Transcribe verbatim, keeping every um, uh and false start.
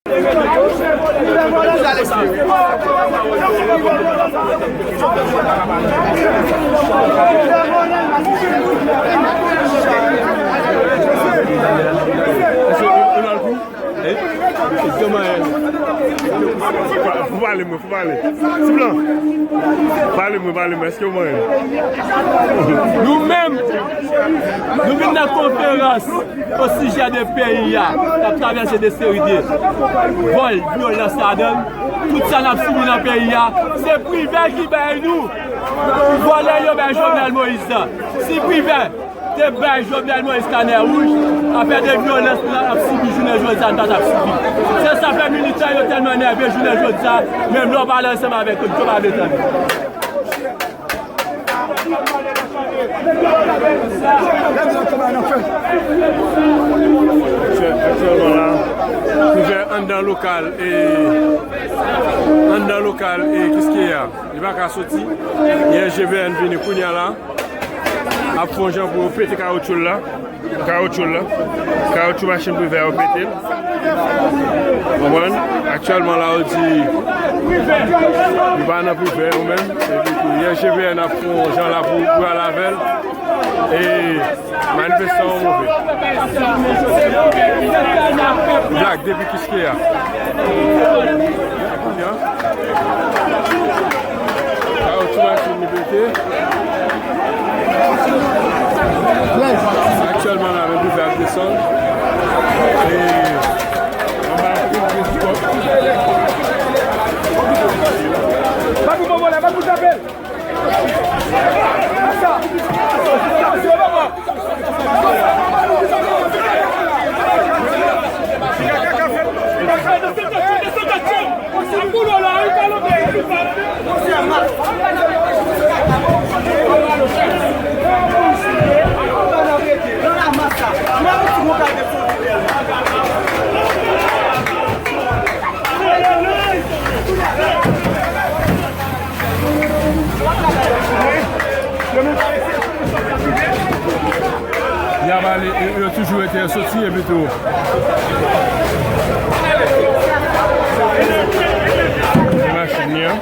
Fò pale mwen, fò pale. Ti blan. Pale mwen, pale mwen. Èske w manyen? Nou menm, nou vin nan konferans o sijè de peyi a, k ap travèse de seri de vòl, vyolans ladan l. Tout sa n ap sibi nan peyi a, se Privè ki bay nou. Vòlè yo bay Jovenel Moïse la. Si Privè te bay Jovenel Moïse kanè wouj, afè de vyolans nou ap sibi jounen jodi a, nou pa t ap sibi. Se sa fè militan yo tèlman nève jounen jodi a, menm lè w pale ansanm avèk yo, yo pa vle tande. Aktyèlman la, Privè anndan lokal e anndan lokal e Kiskeya. Li pa ka soti. Yè G V N vini kounye a la. Ap fè yon jan pou yo pete kawotchou l la. Kawotchou l la. Kawotchou machin Privè yo pete l. Konprann? Aktyèlman la, yo di li pa nan Privè yo menm. Epi tou, yè G V N ap fè yon jan la pou, pou al avè l. E manifestan yo move. Blag depi Kiskeya. Kawotchou machin li pete. Aktyèlman la, men Privè ap desann. E anba anpil risk. Pa pou bon vòlè, pa pou tapel. Y ap ale, e, yo toujou rete soti epi tou. E machin li an.